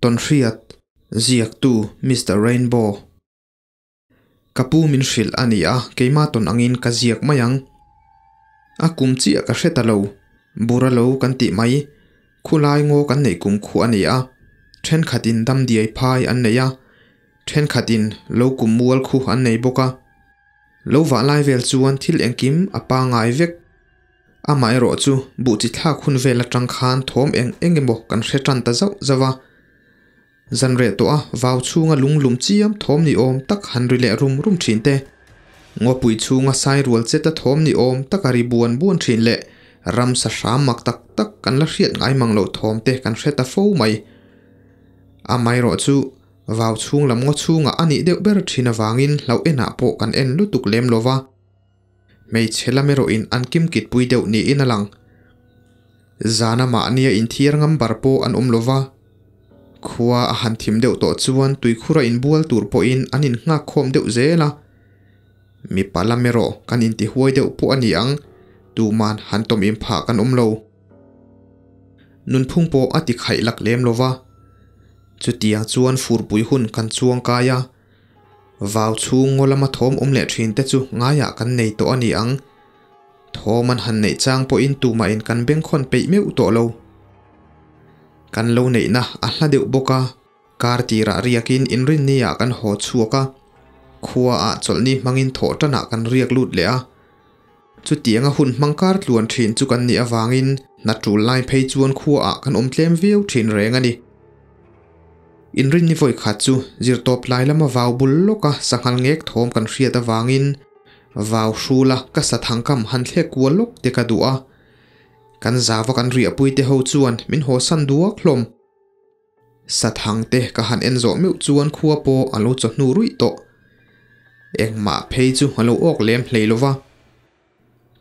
Tawnhriat, Ziaktu Mister Rainbow. Ka pu min hrilh a ni a, keimah tawn angin ka ziak mai ang. A kum chiah ka hre ta lo, bura lo kan tih mai, khulai ngaw kan neih kum khuh a ni a, thenkhatin damdiai phai an nei a, thenkhatin lo kum mual khu an nei bawk a. Lo vah lai vel chuan thil engkim a pangai vek. Amaherawh chu buh chi thlak hun vel atang khan thawm eng eng emaw kan hre tan ta zauh zauh a. Zan reh tawh a vau chhunga lung lum chiam thawm ni awm tak han ri leh rum rum thin te, ngawpui chhunga sai rual chet a thawm ni awm tak a ri buan buan thin leh ramsa hram mak tak tak kan la hriat ngai mang loh thawm te kan hre ta fo mai. Amaherawh chu vau chhung lam ngaw chhungah a nih deuh ber thin avangin hlauh enah pawh kan en lutuk lem lo va. Hmeichhe lam erawhin an kimkit pui deuh niin a lang. Zana mahnia inthiar ngam bar pawh an awm lo va. Khua a han thim deuh tawh chuan tuikhura inbual tur pawhin an innghak khawm deuh zel a. Mipa lam erawh kan intihuai deuh pawh a ni ang, tuman han tawm inphah kan awm lo. Nunphung pawh a ti khaih lak lem lo va. Chutiang chuan furpui hun kan chuang kai a. Vau chhung ngaw lama thawm awm leh thin te chu ngaiah kan nei tawh a ni ang. Thawm an han neih chang pawhin tumahin kan bengkhawn peih meuh tawh lo. Kan lo neihna a hla deuh bawk a, kar tirah riakin inrinni-ah kan haw chhuak a, khuaah chawlhni hmangin thawh tanah kan riak lut leh a. Chutianga hun hmang kar tluan thin chu kan nih avangin hna tul lai phei chuan khuaah kan awm tlem viau thin reng a ni. Inrinni vawi khat chu zirtawp lai lama vau bul lawka sanghal ngek thawm kan hriat avangin vau hrula ka sathang kam han thlek kual lawk te ka duh a. Kan zava kan riahpui te ho chuan min hawsan duak hlawm. Sathang te ka han en zawh meuh chuan khua pawh a lo chawhnu ruih tawh. Engmah phei chu a lo awk lem hlei lova.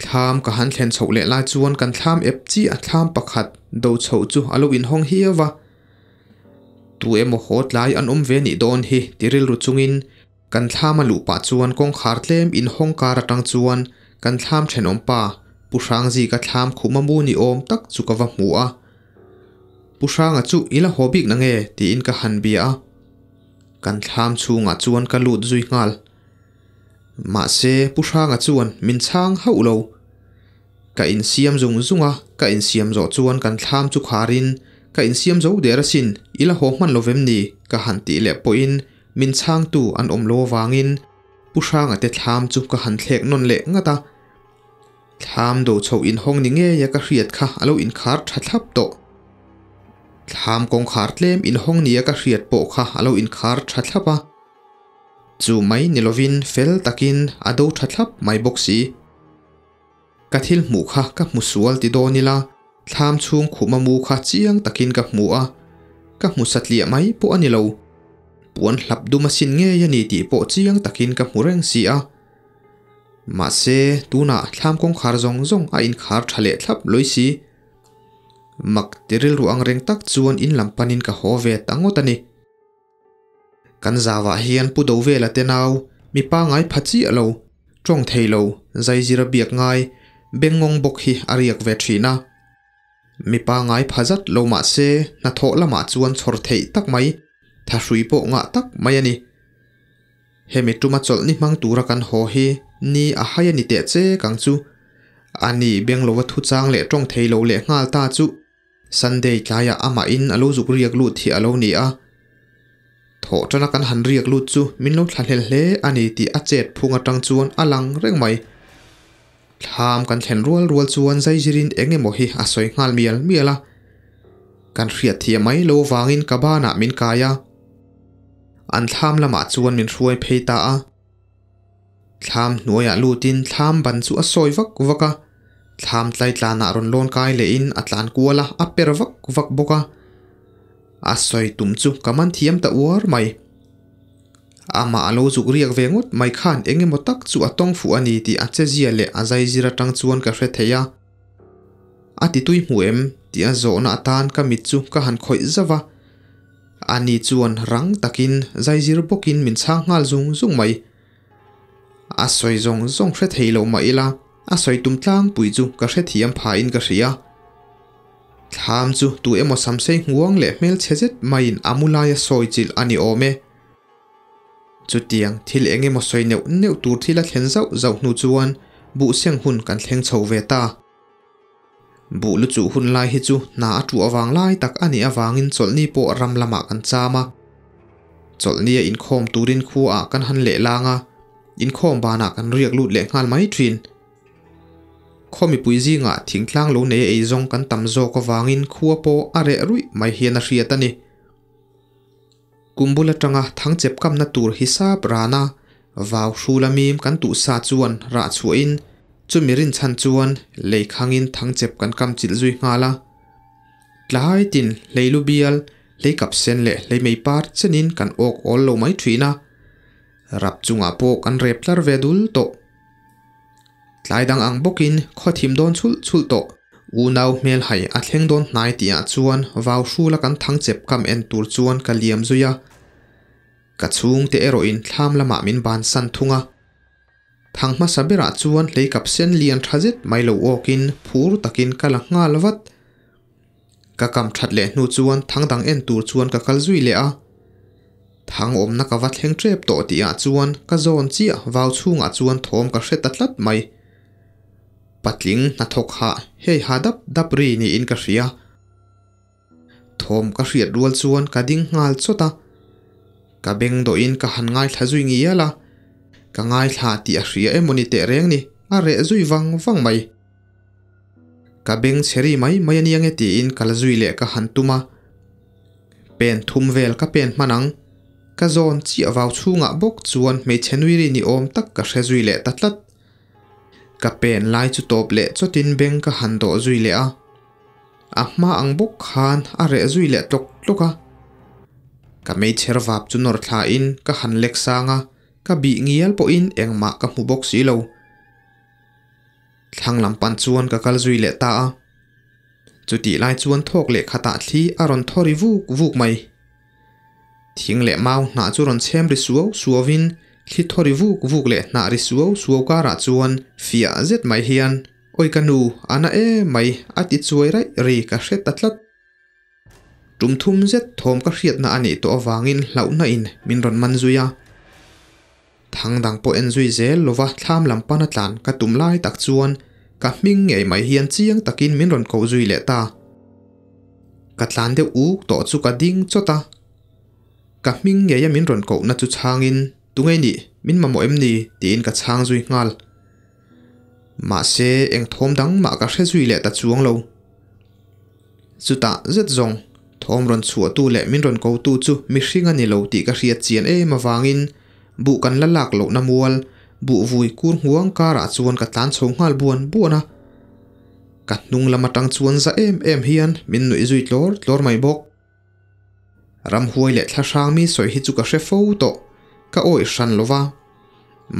Thlam ka han thlen chhoh leh lai chuan kan thlam ep chiah thlam pakhat do chhoh chu a lo inhawng hiau va. Tu emaw haw tlai an awm ve nih dawn hi ti rilru chungin kan thlam a luh pah chuan kawngkhar tlem inhawng kar atang chuan kan thlam thenawm pa Pu Hrangzika thlam khuma mu ni awm tak chu ka va hmu a. Pu Hranga chu i la haw bik na nge tiin ka han bia a. Kan thlam chhungah chuan ka lut zui nghal. Mahse, Pu Hranga chuan min chhang hauh lo. Ka insiam zung zung a, ka insiam zawh chuan kan thlam chu kharin, Ka insiam zo der asin, i la haw hman lo vem ni? ka han tih leh pawhin min chhangtu an awm lo avangin Pu Hranga te thlam chu ka han thlek nawn leh ngat a. Thlam do chhoh inhawng ni ngeia ka hriat kha a lo inkhar tha thlap tawh. Thlam kawngkhar tlem inhawng nia ka hriat pawh kha a lo inkhar tha thlap a. Chu mai ni lovin fel takin a do tha thlap mai bawk si. Ka thil hmuh kha ka hmu sual ti dawn ila, thlam chhung khuma mu kha chiang takin ka hmu a, ka hmu satliah mai pawh a ni lo. Puan hlap dum asin ngei a ni tih pawh chiang takin ka hmu reng si a. Mahse, tunah thlam kawngkhar zawng zawng a inkhar tha leh thlap lawi si. Mak ti rilru ang reng tak chuan in lam panin ka haw ve ta ngawt a ni. Kan zavah hian Pu Dovela te nau, mi pangai pha chiah lo, tawng thei lo, zaizira biak ngai, bengngawng bawk hi a riak ve thin a. Mi pangai pha zat lo mah se hnathawh lamah chuan chhawr theih tak mai, thahrui pawh ngah tak mai a ni. Hemi tuma chawlhni hmang tura kan haw hi ni a hai a ni teh che kang chu. Ani beng lova thuchang leh tawng thei lo leh nghal ta chu. Sunday tlaiah amahin a lo zuk riak lut hi a lo ni a. Thawh tana kan han riak lut chu min lo thlahlel hle a ni tih a chet phung atang chuan a lang reng mai. Thlam kan thlen rual rual chuan zaizirin eng emaw hi a sawi nghal mial mial a. Kan hriat thiam mai lo vangin ka banah min kai a. An thlam lamah chuan min hruai phei ta a. Thlam hnuaiah lutin thlam ban chu a sawi vak vak a, thlam tlaitlanah rawn lawn kai lehin a tlan kual a, a per vak vak bawk a. A sawi tum chu ka man thiam ta uar mai. Amah a lo zuk riak ve ngawt mai khan eng emaw tak chu a tawng fuh a ni tih a chezia leh a zaizir atang chuan ka hre thei a. A ti tui hmu em? tih a zawhna atan ka mit chu ka han khawih zauh a. Ani chuan rang takin zaizir bawkin min chhang nghal zung zung mai. A sawi zawng zawng hre thei lo mah ila, a sawi tum tlangpui chu ka hrethiam phain ka hria. Thlam chu tu emaw samsei hmuang leh hmelchhe zet maiin a mu laia sawi chilh a ni awm e. Chutiang thil eng emaw sawi neuh neuh tur thil a thlen zauh zauh hnu chuan buh seng hun kan thleng chho ve ta. Buh lu chuh hun lai hi chu hna a tuah vang lai tak a nih avangin chawlhni pawh ram lamah kan cham a. Chawlhnia inkhawm turin khuaah kan han leh lang a, inkhawm banah kan riak lut leh nghal mai thin. Khaw mipui zingah thingtlang lo nei ei zawng kan tam zawk avangin khua pawh a reh ruih mai hian a hriat a ni. Kum bul atanga thangchep kamna tur hisap rana vau hrula mim kan tuh sa chuan rah chhuahin chumi rinchhan chuan lei khangin thangchep kan kam chilh zui nghal a. Tlai tin hleilu bial, hlei kap sen leh hlei mei par chenin kan awk awl lo mai thin a. Rap chungah pawh kan rep tlar ve dul tawh. Tlai dang ang bawkin khaw thim dawn chhulh chhulh tawh. Unau hmel hai a thleng dawn hnai tihah chuan vau hrula kan thang chep kam en tur chuan ka liam zui a. Ka chhungte erawhin thlam lamah min bansan thung a. Thang hmasa berah chuan hlei kap sen lian tha zet mai lo awkin phur takin ka la nghal vat. Ka kam that leh hnu chuan thang dang en tur chuan ka kal zui leh a. Thang awmna ka va thleng tep tawh tihah chuan ka zawn chiah vau chhungah chuan thawm ka hre ta tlat mai. Patling hnathawk hah hei ha dap dap ri niin ka hria. Thawm ka hriat rual chuan ka ding nghal chawt a. Ka beng dawhin ka han ngaithla zui ngial a. Ka ngaithla tih a hria emaw ni teh reng ni, a reh zui vang vang mai. Ka beng chhe ri mai mai a nia nge tiin kal zui leh ka han tum a. Pen thum vel ka pen hman ang. Ka zawn chiah vau chhungah bawk chuan hmeichhe nui ri ni awm tak ka hre zui leh ta tlat. Ka pen lai chu tawp leh chawtin beng ka han dawh zui leh a. A hma ang bawk khan a reh zui leh tlawk tlawk a. Ka meichher vap chu nawr thlain ka han lek sang a, ka bih ngial pawhin engmah ka hmu bawk si lo. Thlang lam pan chuan ka kal zui leh ta a. Chutih lai chuan thawk leh khatah thli a rawn thaw ri vuk vuk mai. Thing leh mau hnah chu rawn chhem ri suau suauvin thli thaw ri vuk vuk leh hnah ri suau suau karah chuan fiah zet mai hian, Awi ka nu, a na em mai, a ti chuai raih ri ka hre ta tlat. Tum thum zet thawm ka hriatna a nih tawh avangin hlauhna in min rawn man zui a. Thang dang pawh en zui zel lova thlam lam pana tlan ka tum lai tak chuan ka hming ngei mai hian chiang takin min rawn koh zui leh ta. Ka tlan deuh uk tawh chu ka ding chawt a. Ka hming ngeia min rawn kohna chu chhangin, Tunge nih, min mamawh em ni? tiin ka chhang zui nghal. Mahse, eng thawm dang mah ka hre zui leh ta chuang lo. Chutah zet zawng, thawm rawn chhuahtu leh min rawn kotu chu mihring a ni lo tih ka hriat chian em avangin buh kan la lak lohna mual, buh vui kur hmuang karah chuan ka tlan chho nghal buan buan a. Ka hnung lam atang chuan za em em hian min nuih zui tlawr tlawr mai bawk. Ramhuai leh thlahrang mi sawi hi chu ka hre fo tawh, ka awih hran lo va.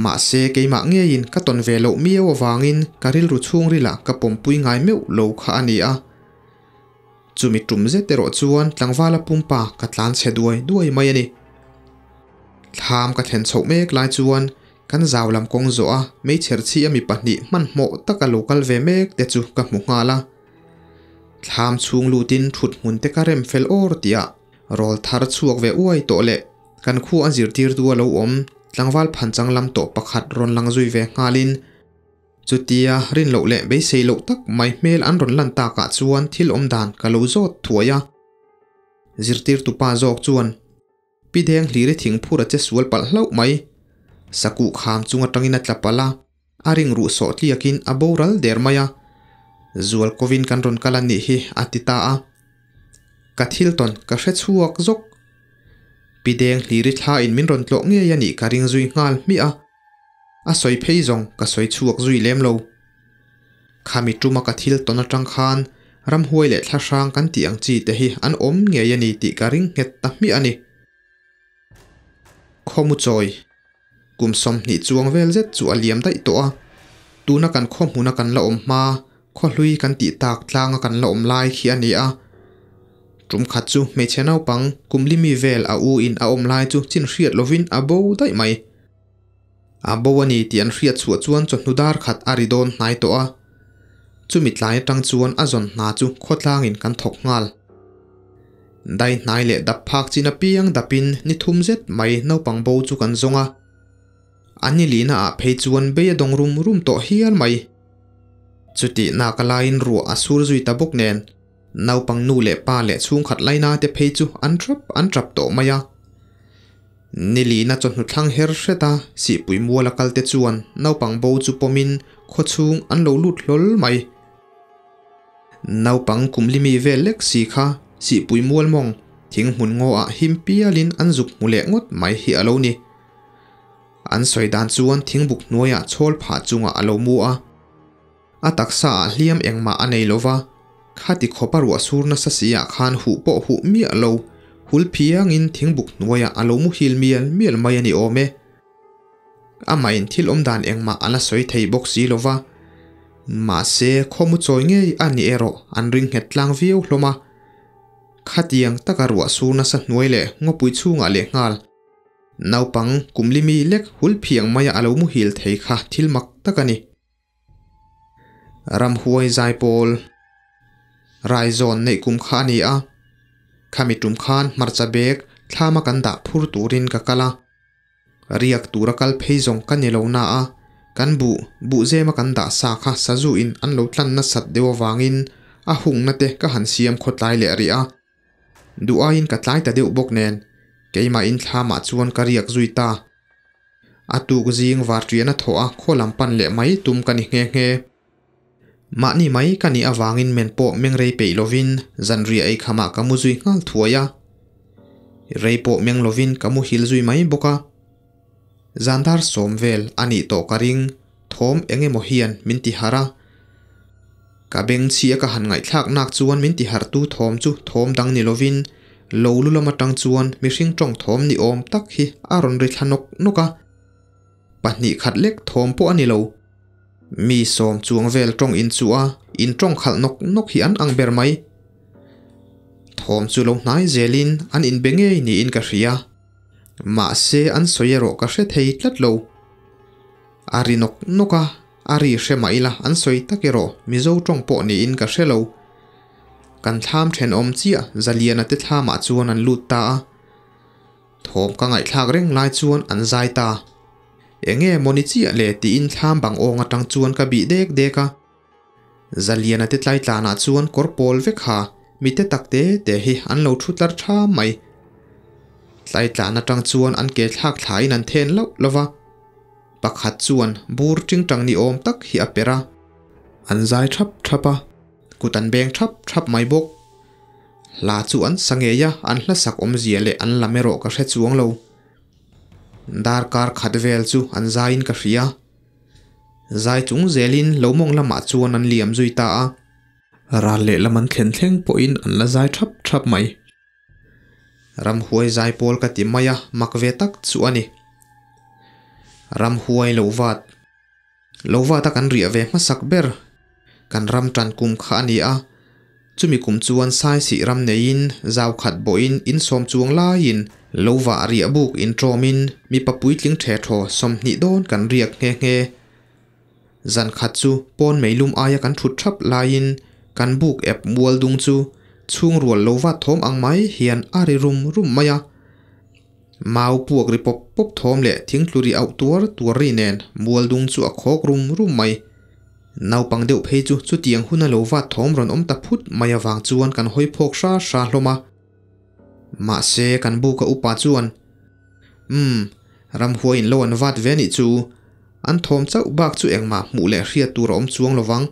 Mahse keimah ngeiin ka tawn ve loh miau avangin ka rilru chhungrilah ka pawmpui ngai meuh lo kha a ni a. Chumi tum zet erawh chuan tlangvala pumpa ka tlan chhe duai duai mai a ni. Thlam ka thlen chhoh mek lai chuan kan zau lam kawng zawh a meichher chhi a mi pahnih hmanhmawh taka lo kal ve mek te chu ka hmu nghal a. Thlam chhung lutin thut hmun te ka rem fel awr tih ah rawl thar chhuak ve uai tawh leh kan khu a zirtirtu a lo awm tlangval phanchang lam tawh pakhat rawn lang zui ve nghalin chutia rin loh leh beisei loh tak mai hmel an rawn lan takah chuan thil awm dan ka lo zawt thuai a. Zirtirtu pa zawk chuan Pi Deng hliri thingphur a che sual palh hlauh mai. Sakuh kham chung atangin a tla palh a, a ring ruh sawh tliakin a boral der mai a. Zual kovin kan rawn kal a nih hi a ti ta a. Ka thil tawn ka hre chhuak zawk. Pi Deng hliri thla in min rawn tlawh ngei a nih ka ring zui nghal hmiah a. A sawi phei zawng ka sawi chhuak zui lem lo. Khami tuma ka thil tawn atang khan ramhuai leh thlahrang kan tih ang chi te hi an awm ngei a ni tih ka ring nghet ta hmiah a ni. Khawmu chawi kum 20 chuang vel zet chu a liam daih tawh a, tuna kan khaw hmuna kan la awm hma khawhlui kan tih tak tlanga kan la awm lai khi a ni a. Tum khat chu hmeichhe naupang kum limi vel a u in a awm lai chu chin hriat lovin a bo daih mai. A bo a ni tih an hriat chhuah chuan chawhnu dar khat a ri dawn hnai tawh a. Chumi tlai atang chuan a zawn hna chu khawtlangin kan thawk nghal. Dai hnai leh dap phak chin apiang dapin ni thum zet mai naupang bo chu kan zawng a. A ni lihna ah phei chuan bei a dawng rum rum tawh hial mai. Chutih nak a laiin ruah a sur zui ta bawk nen naupang nu leh pa leh chhungkhat laina te phei chu an tap an tap tawh mai a. Ni lihna chawhnu thlang her hret a sihpui mual a kal te chuan naupang bo chu pawmin khawchhung an lo lut hlawl mai. Naupang kum limi vel lek si kha sihpui mual mawng thing hmun ngaw ah him pialin an zuk hmu leh ngawt mai hi a lo ni. An sawi dan chuan thingbuk hnuaiah chhawl phah chungah a lo mu a. A taksa ah hliam engmah a nei lova, khati khawpa ruah sur nasa si ah khan huh pawh huh miah lo, hul phiangin thingbuk hnuaiah a lo muhil mial mial mai a ni awm e. Amah in thil awm dan engmah a la sawi thei bawk si lova, mahse khawmu chawi ngei a ni erawh an ring nghet tlang viau hlawm a. Khatiang taka ruah sur nasa hnuai leh ngawpui chhungah lehnghal naupang kumlimi lek hul phiang maia a lo muhil thei kha thil mak tak a ni. Ramhuai zaipawl Raizawn neih kum kha a ni a, khami tum khan hmarcha bag thlama kan dah phur turin ka kal a, riak tura kal phei zawng ka ni lo na a, kan buh buhzema kan dah sa kha sazu in an lo tlan nasat deuh avangin a hungna te ka han siam khawtlai leh rih a. Duh aiin ka tlai ta deuh bawk nen keimahin thlamah chuan ka riak zui ta. A tuk zing varṭian a thawh a khaw lam pan leh mai tum ka ni nghe nghe. Mahni mai ka nih avangin men pawh meng rei peih lovin zanriah ei khamah ka mu zui nghal thuai a. Rei pawh meng lovin ka muhil zui mai bawk a. Zandar sawm vel a nih tawh ka ring, thawm eng emaw hian min ti harh a. Ka beng chhia ka han ngaihthlak nak chuan min ti harhtu thawm chu thawm dang ni lovin lo lu lam atang chuan mihring tawng thawm ni awm tak hi a rawn ri thla nawk nawk a. Pahnih khat lek thawm pawh a ni lo. Mi sawm chuang vel tawng inchuh a, in tawng khalh nawk nawk hi an ang ber mai. Thawm chu lo hnai zelin an inbe ngei niin ka hria. Mahse an sawi erawh ka hre thei tlat lo. A ri nawk nawk a, a ri hre mah ila an sawi tak erawh Mizo tawng pawh niin ka hre lo. Kan thlam thenawm chiah Zaliana te thlamah chuan an lut ta a. Thawm ka ngaihthlak reng lai chuan an zai ta. Enge mawni chiah le tiin thlam bang awng atang chuan ka bih dek dek a. Zaliana te tlai tlanah chuan kawr pawl vek ha mite tak te te hi an lo thu tlar tha mai. Tlai tlan atang chuan an ke thlak thlain an then loh lo va. Pakhat chuan bur tingtang ni awm tak hi a per a. An zai thap thap a, kut an beng thap thap mai bawk. Hla chu an sa ngei a, an hla sak awmzia leh an lam erawh ka hre chuang lo. Darkar khat vel chu an zaiin ka hria. Zai chung zelin lo mawng lamah chuan an liam zui ta a. Ral lehlam an thlen thleng pawhin an la zai thap thap mai. Ramhuai zai pawl ka ti mai a, mak ve tak chu a ni. Ramhuai lo vat. Lo vat a kan riah ve hmasak ber. Kan ram tan kum kha a ni a. Chumi kum chuan saisih ram neiin zau khat bawhin insawm chuang laiin lo vah riah buk intawmin mipa puitling ṭhe thaw 20 dawn kan riak nghe nghe. Zan khat chu pawn meilum aia kan ṭhut ṭhap laiin kan buk ep mual dung chu chhung rual lo vat thawm ang mai hian a ri rum rum mai a. Mau puak ri pawp pawp thawm leh thingtlu ri auh tuar tuar ri nen mual dung chu a khawk rum rum mai. Naupang deuh phei chu chutiang hun a lo vat thawm rawn awm ta phut mai avang chuan kan hawi phawk hra hra hlawm a. Mahse kan buka upa chuan, Umm, ramhuai in lo an vat ve anih chu, an thawm chauh bak chu engmah hmuh leh hriat tur a awm chuang lovang.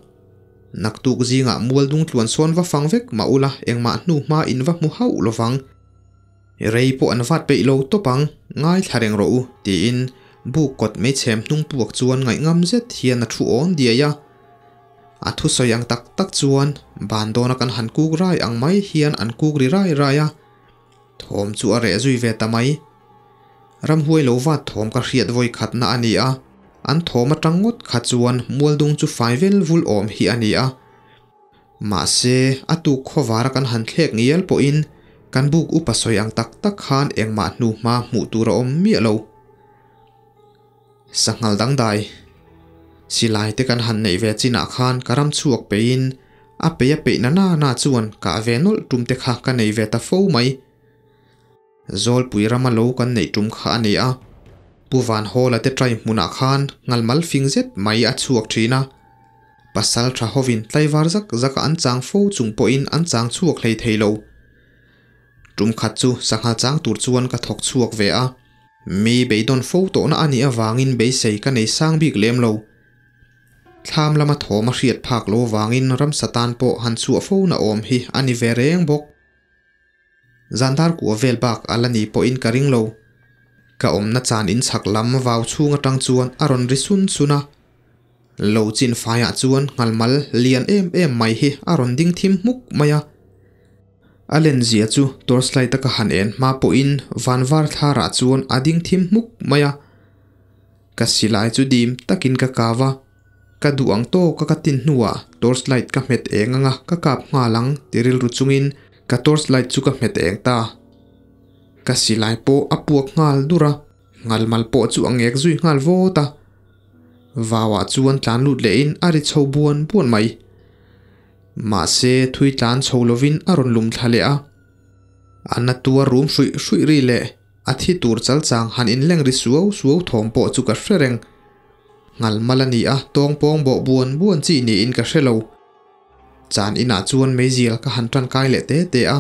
Naktuk zingah mual dung tluan sawn va fang vek mah ula engmah hnu hma in va hmu hauh lovang. Rei pawh an vat peih lo tawp ang, ngaithla reng rawh u, tiin buk kawt meichhem hnung puak chuan ngaihngam zet hian a thu awn diai a. A thusawi ang tak tak chuan ban dawna kan han kuk rai ang mai hian an kuk ri rai rai a, thawm chu a reh zui ve ta mai. Ramhuai lo vat thawm ka hriat vawi khatna a ni a, an thawm atang ngawt kha chuan mualdung chu fai vel vul awm hi a ni a. Mahse, a tuk khawvara kan han thlek ngial pawhin kan buk upa sawi ang tak tak khan engmah hnuhma hmuh tur a awm miah lo. Sanghal dangdai. Silai te kan han neih ve chinah khan ka ram chhuak peihin a peih a peih na na na chuan kah ve nawlh tum te kha ka nei ve ta fo mai. Zawlpui rama lo kan neih tum kha a ni a, Pu Vanhawla te trai hmunah khan ngalmal fing zet mai a chhuak thin a. Pasal tha hovin tlaivar zak zaka an chang fo chung pawhin an chang chhuak hlei thei lo. Tum khat chu sanghal chang tur chuan ka thawk chhuak ve a, mi beidawn fo tawhna a nih avangin beisei ka nei sang bik lem lo. Thlam lama thawm a hriat phak lo avangin ramsa tan pawh han chhuah fo na awm hi a ni ve reng bawk. Zandar kua vel bak a la ni pawhin ka ring lo. Ka awmna chan in chhak lam vau chhung atang chuan a rawn ri sun sun a. Lo chin faiah chuan nghalmal lian em em mai hi a rawn ding thim hmuk mai a. A lenzia chu torchlight a ka han en hma pawhin van var thlarah chuan a ding thim hmuk mai a. Ka silai chu dim takin ka kau a, ka duh ang tawka ka tin hnuah torchlight ka hmet eng anga ka kap nghal ang ti rilru chungin ka torchlight chu ka hmet eng ta. Ka silai pawh a puak nghal dur a, nghalmal pawh chu a ngek zui nghal vawt a. Vauah chuan tlan lut lehin a ri chho buan buan mai. Mahse thui tlan chho lovin a rawn lum thla leh a. A na tuar rum hruih hruih ri leh A thi tur chal chang han inleng ri suau suau thawm pawh chu ka hre reng. Ngal mal a ni a, tawng pawng bawh buan buan chi niin ka hre lo. Chan inah chuan meizial ka han tan kai leh te te a.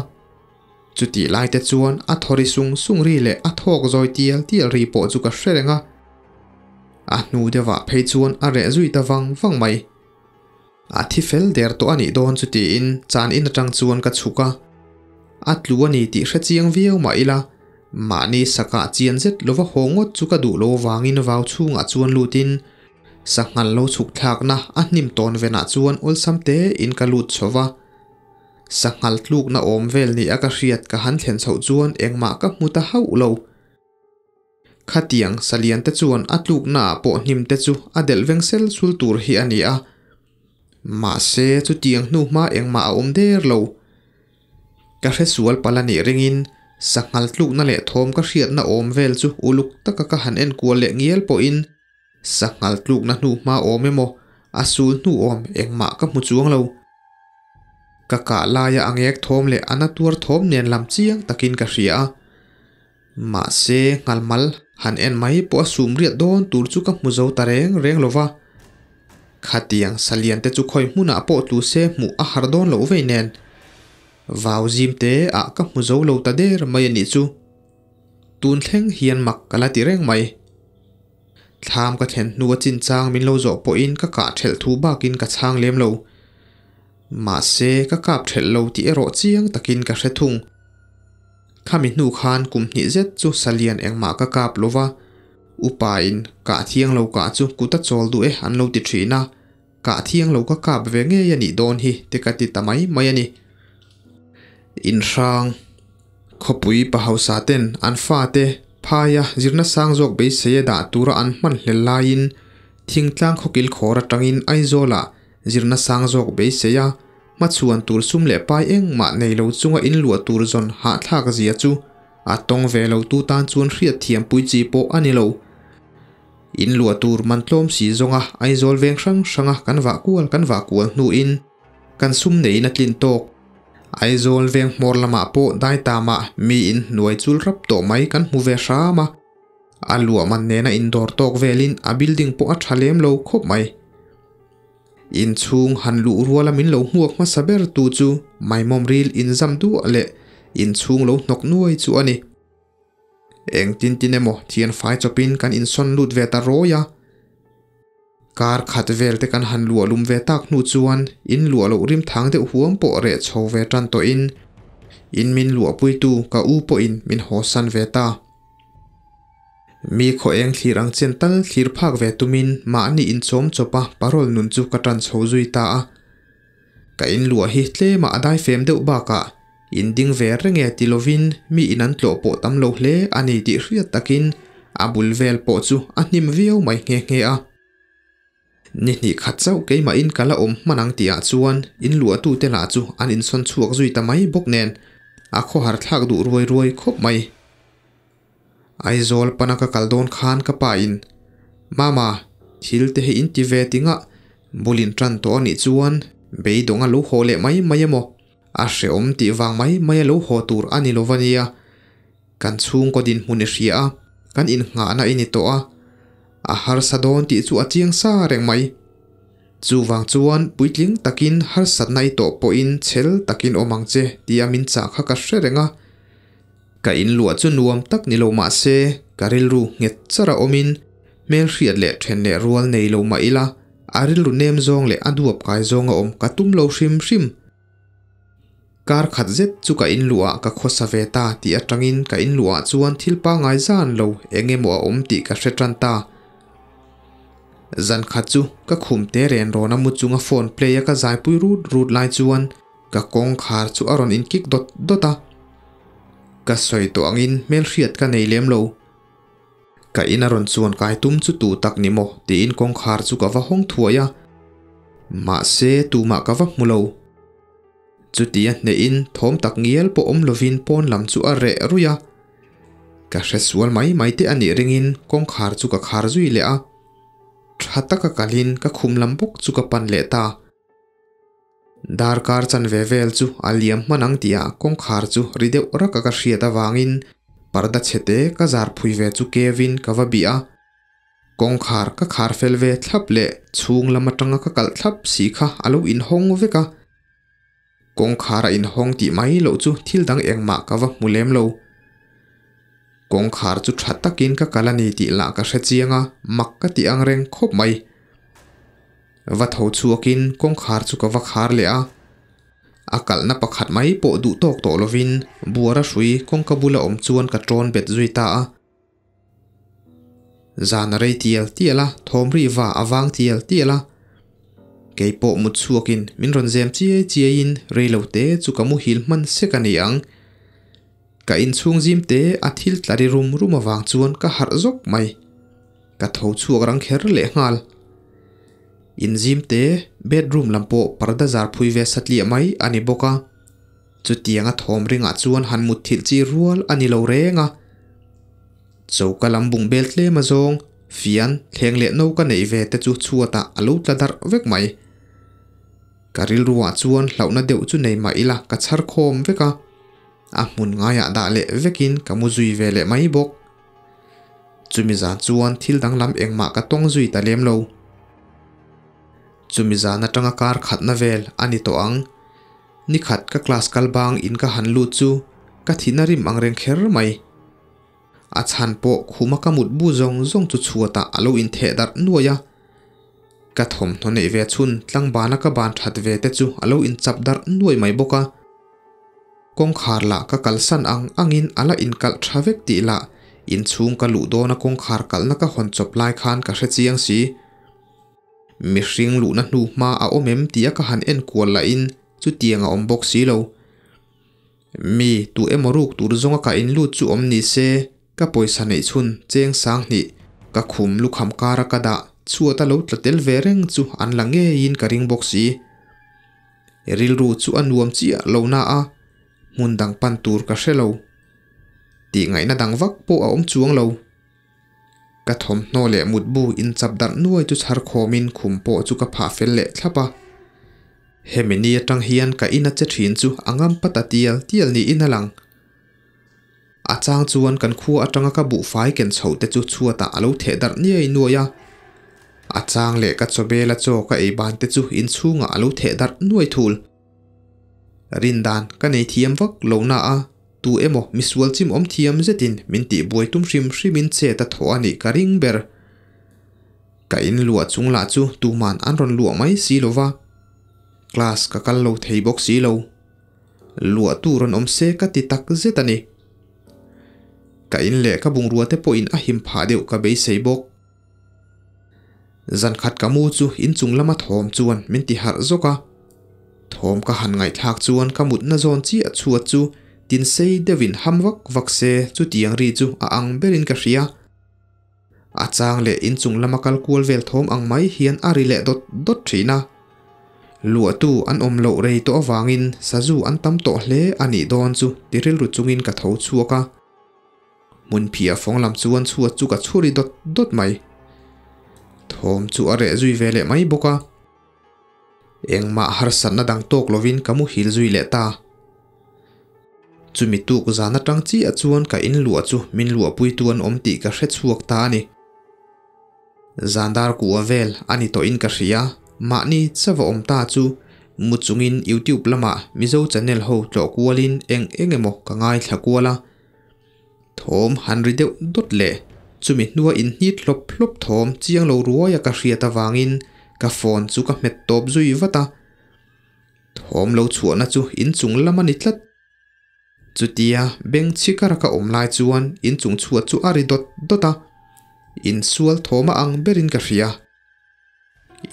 Chutih lai te chuan a thaw ri sung sung ri leh a thawk zawi tial tial ri pawh chu ka hre reng a. A hnu deuhah phei chuan a reh zui ta vang vang mai. A thi fel der tawh a nih dawn chu tiin chan in atang chuan ka chhuk a. A tlu a ni tih hre chiang viau mah ila, mahni sakah chian zet lova haw ngawt chu ka duh lo vangin vau chhungah chuan lutin sanghal lo chhuk thlakna a hnim tawn venah chuan awlsam tein ka lut chho va. Sanghal tlukna awm vel ni a ka hriat ka han thlen chhoh chuan engmah ka hmu ta hauh lo. Khatiang salian te chuan a tluknaah pawh hnim te chu a delh veng sel sul tur hi a ni a. Mahse, chutiang hnu hma engmah a awm der lo. Ka hre sual palh a nih ringin sanghal tlukna leh thawm ka hriatna awm vel chu uluk taka ka han enkual leh ngial pawhin sanghal tlukna hnu hma awm emaw a sul hnu awm engmah ka hmu chuang lo. Ka kah laia a ngek thawm leh a na tuar thawm nen lam chiang takin ka hria a. Mahse, nghalmal han en mai pawh a sum riat dawn tur chu ka hmu zo ta reng reng lo va. Khatiang salian te chu khawi hmunah pawh tlu se hmuh a har dawn loh vei nen. Vau zim te ah ka hmu zo lo ta der mai a nih chu. Tun thleng hian mak ka la ti reng mai. Thlam ka thlen hnu a chinchang min lo zawh pawhin ka kah thelh thu bakin ka chhang lem lo. Mahse, ka kap thelh lo tih erawh chiang takin ka hre thung. Khami hnu khan kum hnih zet chu salian engmah ka kap lo va, upa in kah thiang lo kah chu kut a chawl duh e an lo ti thin a, kah thiang lo ka kap ve ngei a nih dawn hi te ka ti ta mai mai a ni. Inhrang khawpui pa hausa ten an fate phaia zirna sang zawk beisei a dah tura an hman hlel laiin thingtlang khawkil khawr atangin Aizawlah zirna sang zawk beisei a Hmachhuan tur sum leh pai engmah nei lo chunga inluah tur zawn hahthlak zia chu a tawng ve lo tu tan chuan hriat thiam pui chi pawh a ni lo. Inluah tur man tlawm si zawnga Aizawl veng hrang hranga kan vah kual kan vah kual hnuin kan sum neiin a tlin tawk. Aizawl veng hmawr lamah pawh daitamah miin hnuai chul rap tawh mai kan hmu ve hram a. A luah man nena indawr tawk velin a building pawh a tha lem lo khawp mai. Inchhung han luh ruala min lo hmuak hmasa ber tu chu maimawm ril inzam duah leh inchhung lo hnawk nuai chu a ni. Engtin tin emaw thian fai chawpin kan insawn lut ve ta rawi a. Kar khat vel te kan han luah lum ve tak hnu chuan in luah loh rim thang deuh huam pawh reh chho ve tan tawhin in min luahpuitu ka u pawhin min hawsan ve ta. Mi khaw eng thlir ang chen tal thlir phak ve tumin mahni inchawm chawpa parole nun chu ka tan chho zui ta a. Ka inluah hi tlema a daifem deuh bakah in ding ve reng e ti lovin mi in an tlawh pawh tam lo hle a ni tih hriat takin a bul vel pawh chu a hnim viau mai nghe nghe a. Ni hnih khat chauh keimahin ka la awm hman ang tihah chuan inluahtute lah chu an insawn chhuak zui ta mai bawk nen a khawhar thlak duh ruai ruai khawp mai. Aizawl pana ka kal dawn khan ka pa in, Mama, Thil te hi in ti ve ting a, bul in tan tawh a nih chuan beidawng a lo haw leh mai mai emaw, a hrehawm tih vang mai mai a lo haw tur a ni lo va nia. Kan chhungkaw dinhmun i hria a, kan innghahna i ni tawh a, a harsa dawn tih chu a chiang sa reng mai. Chuvang chuan puitling takin harsatna i tawh pawhin chhel takin awm ang che tia min chah kha ka hre reng a. Ka inluah chu nuam tak ni lo mah se ka rilru nghet char a awmin hmelhriat leh then leh rual nei lo mah ila a rilru nem zawng leh a duap kai zawng a awm ka tum lo hrim hrim. Kar khat zet chu ka inluah ka khawsa ve ta tih atangin ka inluah chuan thil pangngai zan lo eng emaw a awm tih ka hre tan ta. Zan khat chu ka khum te ren rawn a mu chunga phone play a ka zaipui rut rut lai chuan ka kawngkhar chu a rawn inkik dawt dawt a. Ka sawi tawh angin hmelhriat ka nei lem lo. Ka in a rawn chuan kai tum chu tu tak ni maw tiin kawngkhar chu ka va hawng thuai a. Mahse tumah ka va hmu lo. Chuti a hnehin thawm tak ngial pawh awm lovin pawn lam chu a reh ruih a. Ka hre sual mai mai te a nih ringin kawngkhar chu ka khar zui leh a. Tha taka kalin ka khum lam bawk chu ka pan leh ta. Darkar chanve vel chu a liam hman ang tihah kawngkhar chu ri deuh rak a ka hriat avangin parda chhete ka zar phui ve chu kevin ka va bih a. Kawngkhar ka khar fel ve thlap leh chhung lam atanga ka kalh thlap si kha a lo inhawng vek a. Kawngkhar a inhawng tih mai loh chu thil dang engmah ka va hmu lem lo. Kawngkhar chu tha takin ka kal a ni tih lah ka hre chiang a, mak ka tih ang reng khawp mai. Va tho chhuakin kawngkhar chu ka va khar leh a. A kalhna pakhat mai pawh duh tawk tawh lovin buara hrui kawngka bula awm chuan ka tawn bet zui ta a. Zan a rei tial tial a, thawm ri va a vang tial tial a. Kei pawh mut chhuakin min rawn zem chiai chiaiin rei lo te chu ka muhil hman sek a ni ang. Ka inchhung zim te a thil tla ri rum rum avang chuan ka harh zawk mai. Ka tho chhuak rang kher leh nghal. Inzim te bedroom lam pawh parda zar phui ve satliah mai a ni bawk a. Chutianga thawm ringah chuan han mutthilh chi rual a ni lo reng a. Choka lam bung bel tlem a zawng, fian, thleng leh no ka neih ve te chu chhuatah a lo tla darh vek mai. Ka rilruah chuan hlauhna deuh chu nei mah ila ka chhar khawm vek a. A hmun ngaiah dah leh vekin ka mu zui ve leh mai bawk. Chumi zan chuan thil danglam engmah ka tawng zui ta lem lo. Chumi zan atanga kar khatna vel a ni tawh ang. Nikhat ka class kal bang in ka han lut chu ka thihna rim ang reng kher mai. A chhan pawh khuma ka mut bu zawng zawng chu chhuatah a lo intheh darh nuai a. Ka thawmhnaw neih ve chhun tlangbana ka ban that ve te chu a lo inchap darh nuai mai bawk a. Kawngkhar lah ka kalsan ang angin a la inkalh tha vek tih lah inchhung ka luh dawna kawngkhar kalhna ka hawn chawp lai khan ka hre chiang si. Mihring luhna hnu hma a awm em tia ka han en kual lahin chutiang a awm bawk si lo. Mi tu emaw ruk tur zawnga ka inlut chu awm ni se, ka pawisa neih chhun cheng sang hnih ka khum lukham kara ka dah chhuat a lo tla tel ve reng chu an la ngeiin ka ring bawk si. Rilru chu a nuam chiah lo na a, hmun dang pan tur ka hre lo. Tih ngaihna dang vak pawh a awm chuang lo. Ka thawmhnaw leh mutbu inchap darh nuai chu chhar khawmin khum pawh chu ka phah fel leh thlap a. Hemi ni atang hian ka ina che thin chu a ngam pat a tial tial niin a lang. A chang chuan kan khua atanga ka buhfai ken chho te chu chhuatah a lo theh darh niai nuai a. A chang leh ka chawbela chaw ka ei ban te chu inchhungah a lo theh darh nuai thul. Rindan ka nei thiam vak lo na a, tu emaw misual chim awm thiam zetin min tih buai tum hrim hrimin chet a thawh a nih ka ring ber. Ka in luah chung lah chu tuman an rawn luah mai si lo va, class ka kal lo thei bawk si lo. Luah tu rawn awm se ka ti tak zet a ni. Ka in leh ka bungrua te pawhin a him phah deuh ka beisei bawk. Zan khat ka mu chu inchung lama thawm chuan min ti harh zawk a. Thawm ka han ngaihthlak chuan ka mutna zawn chiah chhuat chu tin sei deuhin ham vak vak se chutiang ri chu a ang berin ka hria. A chang leh inchung lama kal kual vel thawm ang mai hian a ri leh dawt dawt thin a. Luahtu an awm loh rei tawh avangin sazu an tam tawh hle a nih dawn chu ti rilru chungin ka tho chhuak a. Hmunphiah fawng lam chuan chhuat chu ka chhuri dawt dawt mai. Thawm chu a reh zui ve leh mai bawk a. Engmah harsatna dang tawk lovin ka muhil zui leh ta. Chumi tuk zan atang chiah chuan ka in luah chu min luahpuitu an awm tih ka hre chhuak ta a ni. Zan dar kua vel a ni tawhin ka hria, mahni chava awm ta chu mu chungin YouTube lamah Mizo channel ho tlawh kualin eng eng emaw ka ngaithla kual a. Thawm han ri deuh dawt leh chumi hnua inhnit hlawp hlawp thawm chiang lo ruaia ka hriat avangin ka phone chu ka hmet tawp zui vat a. Thawm lo chhuahna chu inchung lam a ni tlat. Chutia beng chhikara ka awm lai chuan inchung chhuat chu a ri dawt dawt a, insual thawm a ang berin ka hria.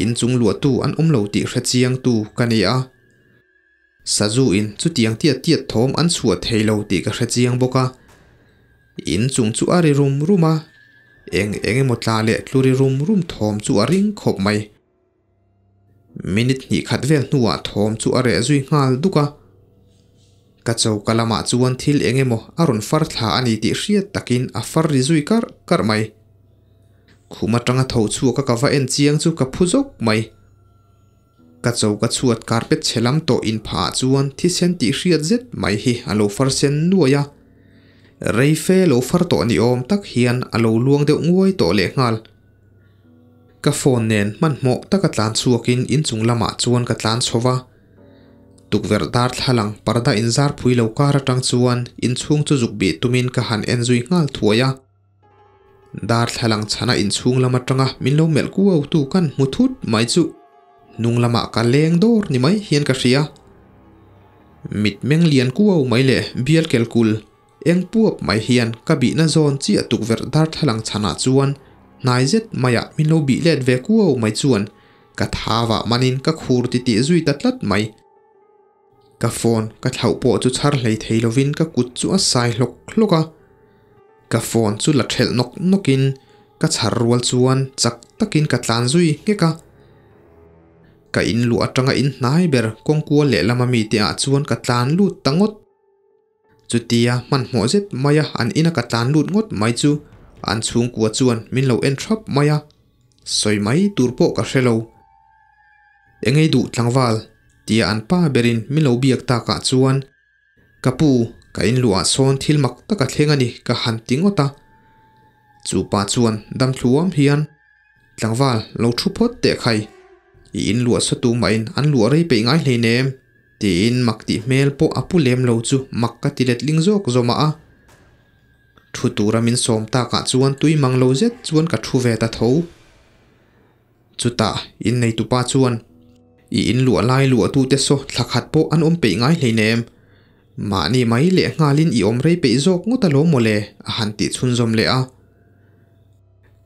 Inchung luahtu an awm lo tih hre chiangtu ka ni a. Sazu in chutiang tiat tiat thawm an chhuah thei lo tih ka hre chiang bawk a. Inchung chu a ri rum rum a, eng eng emaw tla leh tlu ri rum rum thawm chu a ring khawp mai. Minute hnih khat vel hnuah thawm chu a reh zui nghal duk a. Ka choka lamah chuan thil eng emaw a rawn far thla a ni tih hriat takin a far ri zui karh karh mai. Khum atanga tho chhuak a ka va en chiang chu ka phu zawk mai. Ka choka chhuat carpet chhe lam tawh inphah ah chuan thisen tih hriat zet mai hi a lo far sen nuai a. Rei fe lo far tawh ni awm tak hian a lo luang deuh nguai tawh lehnghal. Ka phone nen hmanhmawh taka tlan chhuakin inchung lamah chuan ka tlan chho va. Tukverh darthlalang parda inzar phui lo kar atang chuan inchhung chu zuk bih tumin ka han en zui nghal thuai a. Darthlalang chhana inchhung lam atanga min lo melh kuau tu kan hmu thut mai chu hnung lamah ka leng dawr ni mai hian ka hria. Mitmeng lian kuau mai leh bial kel kul Eng puap mai hian ka bihna zawn chiah tukverh darthlalang chhanah chuan hnai zet maiah min lo bih let ve kuau mai chuan ka thavah manin ka khur titih zui ta tlat mai. Ka phone ka thlauh pawh chu chhar hlei thei lovin ka kut chu a sai hlawk hlawk a. Ka phone chu la thelh nawk nawkin ka chhar rual chuan chak takin ka tlan zui nghek a. Ka in luh atanga in hnai ber kawngkual lehlama mite ah chuan ka tlan lut ta ngawt. Chutia hmanhmawh zet maia an ina ka tlan lut ngawt mai chu an chhungkua chuan min lo en thap mai a, sawi mai tur pawh ka hre lo. Engei duh tlangval tia an pa berin min lo biak takah chuan ka pu ka inluah sawn thil mak tak a thleng a ni ka han ti ngawt a. Chu pa chuan dam thluam hian Tlangval lo thu phawt teh khai, i inluah sawtu mahin an luah rei peih ngai hleinem. Tiin mak tih hmel pawh a pu lem lo chu mak ka ti letling zawk zawmah a. Thu tura min sawm takah chuan tui mang lo zet chuan ka thu ve ta tho. Chutah inneitupa chuan, I inluah lai luahtute saw thla khat pawh an awm peih ngai hleinem. Mahni mai leh nghalin i awm rei peih zawk ngawt alawm mawle a han tih chhunzawm leh a.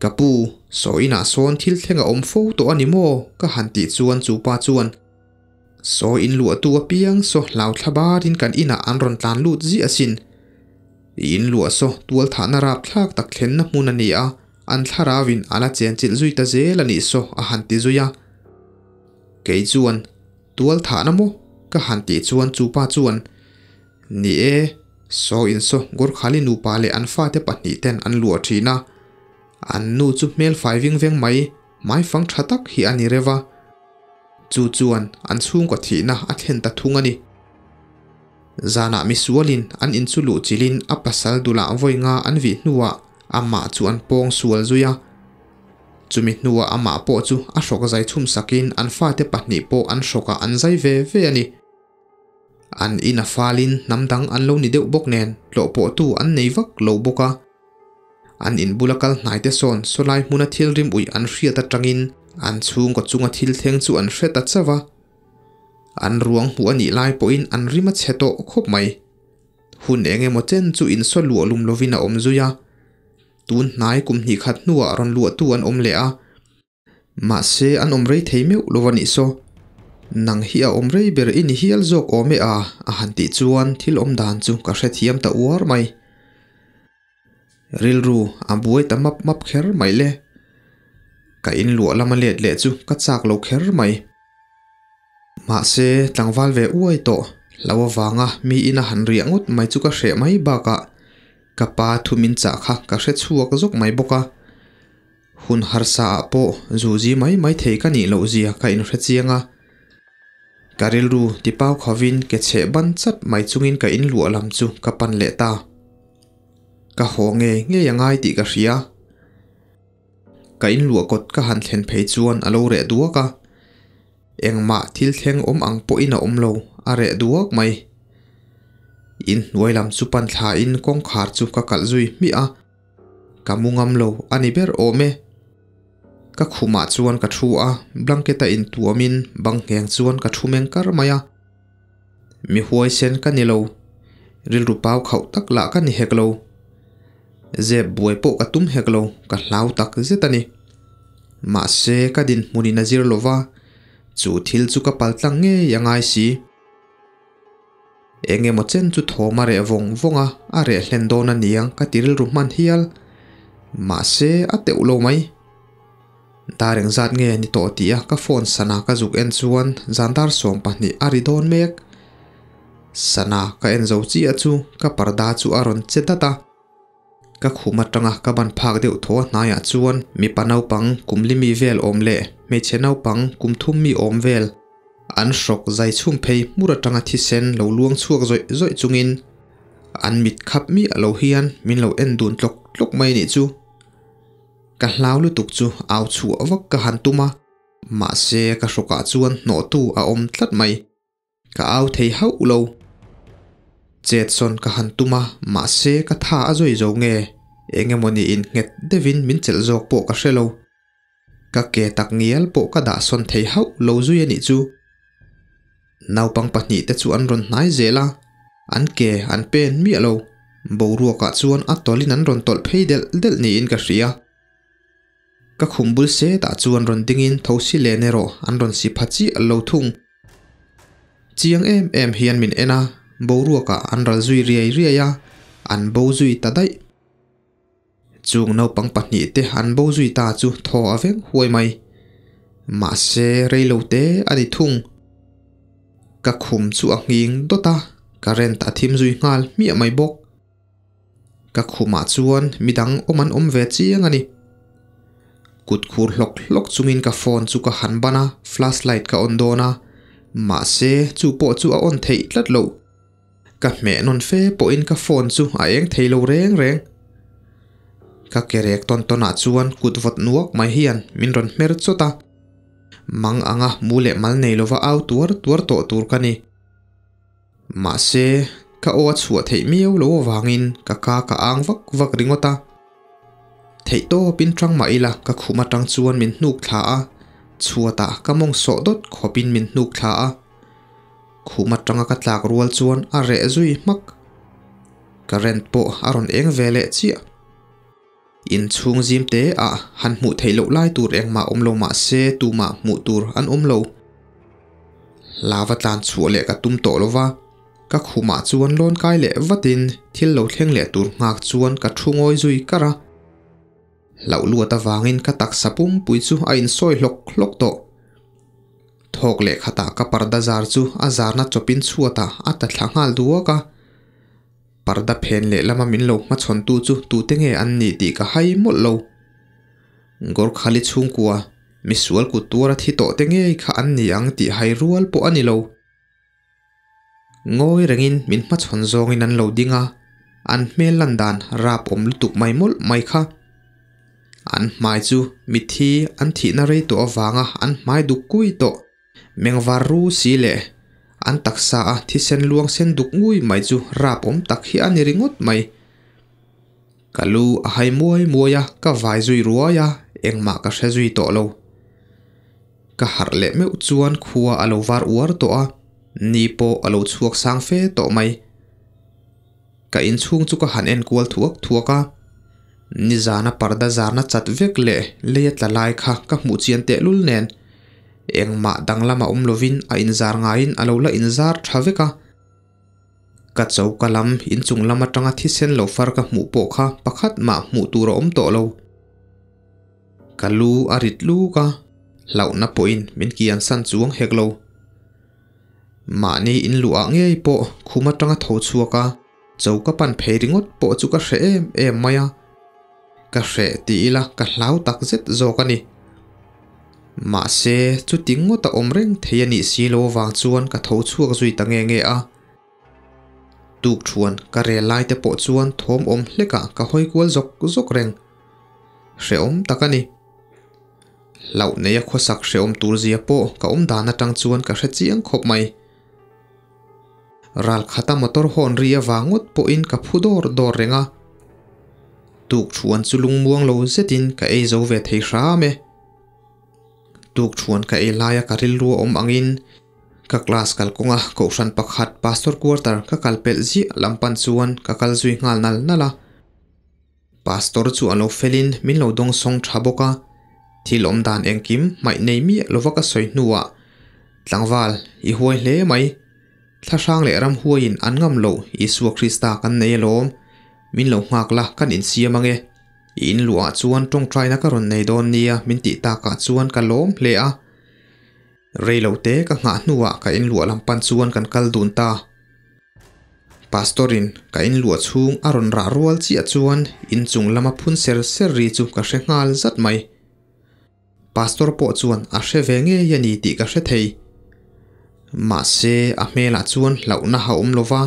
Ka pu, saw inah sawn thil thleng a awm fo tawh a ni maw? ka han tih chuan chu pa chuan, Saw in luahtu apiang saw hlau thla barin kan inah an rawn tlan lut ziah asin. I in luah saw tual thahna rap thlak tak thlenna hmun a ni a, an thlarauin a la chenchilh zui ta zel a nih saw a han ti zui a. Kei chuan, Tual thahna maw? ka han tih chuan chu pa chuan, Ni e, saw in saw Gorkhali nupa leh an fate pahnihten an luah thin a, an nu chu hmel fai ving veng mai, hmaifang tha tak hi a ni reuh a. Chu chuan an chhungkaw thihna a thlen ta thung a ni. Zanah misualin an in chu luh chilhin a pasal dulah vawi nga an vih hnuah amah chu an pawng sual zui a. Chumi hnuah amah pawh chu a hrawk zai chhum sakin an fate pahnih pawh an hrawkah an zai ve ve a ni. An in a falin hnam dang an lo ni deuh bawk nen tlawh pawhtu an nei vak lo bawk a. An in bula kal hnaite sawn sawlai hmuna thil rim uih an hriat atangin an chhungkaw chunga thil thleng chu an hre ta chauh a. An ruang hmuh a nih lai pawhin an rim a chhe tawh khawp mai. Hun eng emaw chen chu insaw luah lum lovin a awm zui a. Tun hnai kum hnih khat hnuah rawn luahtu an awm leh a. Mahse an awm rei thei meuh lo a nih saw. Nang hi a awm rei ber i ni hial zawk awm e a, a han tih chuan thil awm dan chu ka hrethiam ta uar mai. Rilru a buai ta map map kher mai le. Ka inluah lama let leh chu ka chak lo kher mai. Mahse tlangval ve uai tawh lo avanga mi ina han riah ngawt mai chu ka hreh mai bakah ka pa thu min chah kha ka hre chhuak zawk mai bawk a. Hun harsa ah pawh zuzi mai mai thei ka nih loh zia ka inhre chiang a. Ka rilru tipau khovin ke chheh ban chat mai chungin ka inluah lam chu ka pan leh ta. Ka haw ngei ngei a ngai tih ka hria. Ka inluah kawt ka han thlen phei chuan a lo reh duak a. Engmah thil thleng awm ang pawhin a awm lo, a reh duak mai. Inhnuai lam chu pan thlain kawngkhar chu ka kalh zui hmiah a. Ka mu ngam lo a ni ber awm e. Ka khumah chuan ka thu a, blanket a intuamin bang ngheng chuan ka thu meng kar mai a. Mi huaisen ka ni lo, rilru pau khauh tak lah ka ni hek lo. Zep buai pawh ka tum hek lo, ka hlau tak zet a ni. Mahse ka dinhmunin a zir lo va, chu thil chu ka paltlang ngei a ngai si. Eng emaw chen chu thawm a reh vawng vawng a, a reh hlen dawn a niang ka ti rilru hman hial. Mahse, a teuh lo mai. Dar engzat nge ni tawh tih a ka phone sana ka zuk en chuan zan dar 12 a ri dawn mek. Sana ka en zo chiah chu ka parda chu a rawn che dat a. Ka khum atanga ka ban phak deuh thaw a hnaiah chuan mipa naupang kum li mi vel awm leh hmeichhe naupang kum thum mi awm vel an hrawk zai chhum phei hmur atanga thisen lo luang chhuak zawih zawih chungin an mit khap miah lo hian min lo en dun tlawk tlawk mai nih chu. Ka hlau lutuk chu au chhuah vak ka han tum a, mahse ka hrawkah chuan hnawhtu a awm tlat mai. Ka au thei hauh lo. Chet sawn ka han tum a, mahse ka tha a zawi zo nge, eng emaw niin nghet deuhin min chelh zawk pawh ka hre lo. Ka ke tak ngial pawh ka dah sawn thei hauh lo zui a nih chu. Naupang pahnihte chu an rawn hnai zel a, an ke an pen miah lo. Boruakah chuan a tawlhin an rawn tawlh phei delh delh niin ka hria. Ka khum bul setah chuan rawn dingin thosi len erawh an rawn si pha chiah lo thung. Chiang em em hian min en a, boruakah an ral zui riai riai a, an bo zui ta daih. Chung naupang pahnihte an bo zui ta chu thaw a veng huai mai. Mahse reilo te a ni thung. Ka khum chu a nghing dawt a, current a thim zui nghal hmiah mai bawk. Ka khumah chuan midang awm an awm ve chiang a ni. Kut khur hlawk hlawk chungin ka phone chu ka han ban a, flashlight ka on dawn a, mahse chu pawh chu a on theih tlat loh. Ka hmeh nawn fe pawhin ka phone chu a eng thei lo reng reng. Ka ke rek tawn tawnah chuan kut vawt nuak mai hian min rawn hmer chawt a. Mang anga mu leh mal nei lova au tuar tuar tawh tur ka ni. Mahse, ka aw a chhuah theih miau lo avangin ka ka ka ang vak vak ringawt a. Theihtawpin tang mah ila ka khum atang chuan min hnuk thla a, chhuatah ka mawng sawh dawt khawpin min hnuk thla a. Khum atanga ka tlak rual chuan a reh zui hmak. Current pawh a rawn eng ve leh chiah. Inchhung zim te ah han hmuh theih loh lai tur engmah awm lo mah se tumah hmuh tur an awm lo. Lava tlan chhuah leh ka tum tawh lo va, ka khumah chuan lawn kai leh vatin thil lo thleng leh tur nghak chuan ka thu ngawi zui kar a. Hlauh luat avangin ka taksa pumpui chu a insawi hlawk hlawk tawh. Thawk leh khatah ka parda zar chu a zarna chawpin chhuatah a ta thla nghal duak a. Parda phen leh lama min lo hmachhawntu chu tute nge an nih tih ka hai mawlh lo. Gorkhali chhungkua, misual kut tuara thi tawh te ngei kha an ni ang tih hai rual pawh a ni lo. Ngawi rengin min hmachhawn zawngin an lo ding a, an hmel lan dan rap awm lutuk mai mawlh mai kha. An hmai chu mitthi an thihna rei tawh avanga an hmai duk kui tawh. Mengvar ru si leh an taksa a thisen luang sen duk ngui mai chu rap awm tak hi a ni ringawt mai. Ka lu a hai muai muai a, ka vai zui ruai a, engmah ka hre zui tawh lo. Ka harh leh meuh chuan khua a lo var uar tawh a, ni pawh a lo chhuak sang fe tawh mai. Ka inchhung chu ka han en kual thuak thuak a, nizana parda zarna chat vek leh lei a tla lai kha ka hmuh chian tehlul nen engmah danglam a awm lovin a inzar ngaiin a lo la inzar tha vek a. Ka choka lam inchung lam atanga thisen lo far ka hmuh pawh kha pakhat mah hmuh tur a awm tawh lo. Ka lu a rit luk a, hlauhna pawhin min kian san chuang hek lo. Mahni inluah ngei pawh khum atanga tho chhuak a, choka pan phei ringawt pawh chu ka hre em em mai a. Ka hreh ti ila ka hlau tak zet zawk a ni. Mahse, chuti ngawt a awm reng thei a nih si lo avang chuan ka tho chhuak zui ta nge nge a. Tuk thuan ka rel lai te pawh chuan thawm awm hlekah ka hawi kual zawk zawk reng. Hrehawm tak a ni. Hlauh neia khawsak hrehawm tur zia pawh ka awm dan atang chuan ka hre chiang khawp mai. Ral khata motor hawn ri avang ngawt pawhin ka phu dawr dawr reng a. Tuk thuan chu lungmuang lo zetin ka ei zo ve thei hram e. Tuk thuan ka ei laia ka rilru a awm angin ka class kalkawnga kohhran pakhat pastor quarter ka kal pelh ziah lam pan chuan ka kal zui nghal nal nal a. Pastor chu a lo felin min lo dawngsawng tha bawk a, thil awm dan engkim hmaih nei miah lova ka sawi hnuah Tlangval, i huai hle mai. Thlahrang leh ramhuaiin an ngam loh Isua Krista kan nei alawm. Min lo nghak la kan insiam ange. I inluah chuan tawngtaina ka rawn nei dawn nia min tih takah chuan ka lawm hle a. Rei lo te ka nghah hnuah ka inluah lam pan chuan kan kal dun ta. Pastor-in ka inluah chhung a rawn rah rual chiah chuan inchung lama phun ser ser ri chu ka hre nghal zat mai. Pastor pawh chuan a hre ve ngei a ni tih ka hre thei. Mahse, a hmelah chuan hlauhna a awm lo va,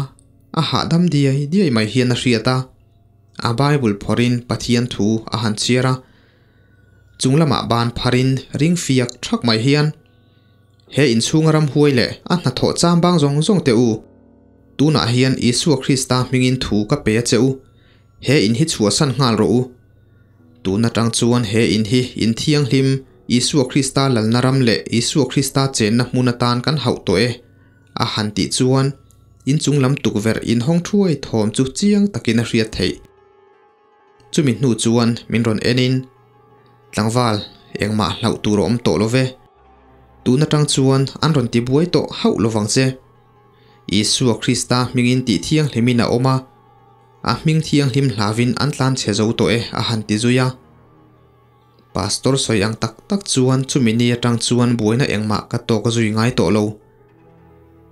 a hahdam diai diai mai hian a hriat a. A Bible phawrhin Pathian thu a han chhiar a. Chung lamah ban pharin ring fiak thak mai hian, He inchhunga ramhuai leh a hnathawh cham bang zawng zawng teh u. Tunah hian Isua Krista hmingin thu ka pe a che u. He in hi chhuahsan nghal rawh u. Tun atang chuan he in hi in thianghlim, Isua Krista lalna ram leh Isua Krista chenna hmun atan kan hauh tawh e, a han tih chuan inchung lam tukverh inhawng thuai thawm chu chiang takin a hriat theih. Chumi hnu chuan min rawn en in, Tlangval, engmah hlauh tur a awm tawh lo ve. Tun atang chuan an rawn ti buai tawh hauh lovang che. Isua Krista hmingin tih thianghlimin a awm a, a hming thianghlim hlavin an tlan chhe zo tawh e a han ti zui a. Pastor sawi ang tak tak chuan chumi ni atang chuan buaina engmah ka tawk zui ngai tawh lo.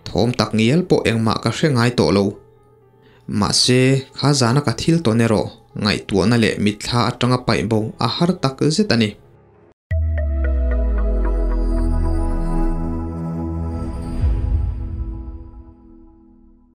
Thawm tak ngial pawh engmah ka hre ngai tawh lo. Mahse, kha zana ka thil tawn erawh ngaihtuahna leh mitthla atanga paih bo a har tak zet a ni.